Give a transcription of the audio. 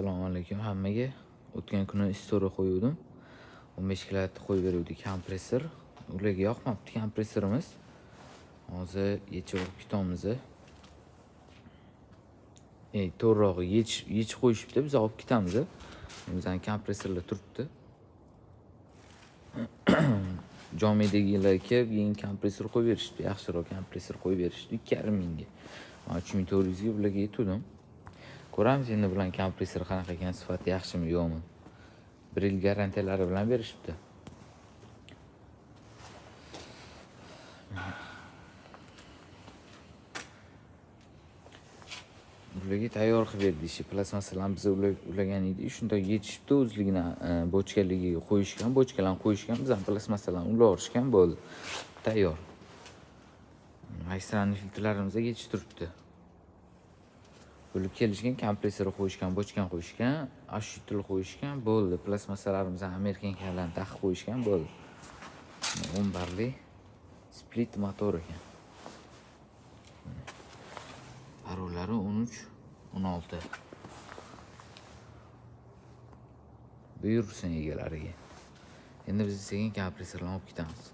Assalomu alaykum hammaga. O'tgan kuni istoriya qo'yuvdim. 15 kilovatni qo'yib beruvdik kompressor. Ularga yoqmabdi kompressorimiz. Hozir yechib olib ketamiz. To'g'rirog'i yechib qo'yishibdi, biz olib ketamiz. Bizning kompressorlar turibdi. Jomedagilar kelib, yangi kompressor qo'yib berishibdi. Yaxshiroq kompressor qo'yib berishdi 2,5 mingga. Men 3400 ga ularga yetuvdim. Ko'ramiz endi bilan kompressor qanaqa ekan, sifati yaxshimi, yo'qmi. 1 yil garantiyalari bilan berishibdi. Ularga tayyor qilib berdi ishi. Plastmassalarni biz ulagan edik. Shunda yetishibdi, o'zligini bochkaligiga qo'yishgan, bochkalarni qo'yishgan, biz ham plastmassalarni ulavorishgan bo'ldi. Tayyor. Magistralniy filtrlarimizga yetishib turibdi. Bo'lib kelishgan, kompressorni qo'yishgan, bochkani qo'yishgan, ashutil qo'yishgan, bo'ldi. Plastmassalarimizni amerikankalarni taqib qo'yishgan, bo'ldi. 10 barli split motor ekan. Parollari 13, 16. Buyursin egalariga. Endi biz sekin kompressorlarni olib ketamiz.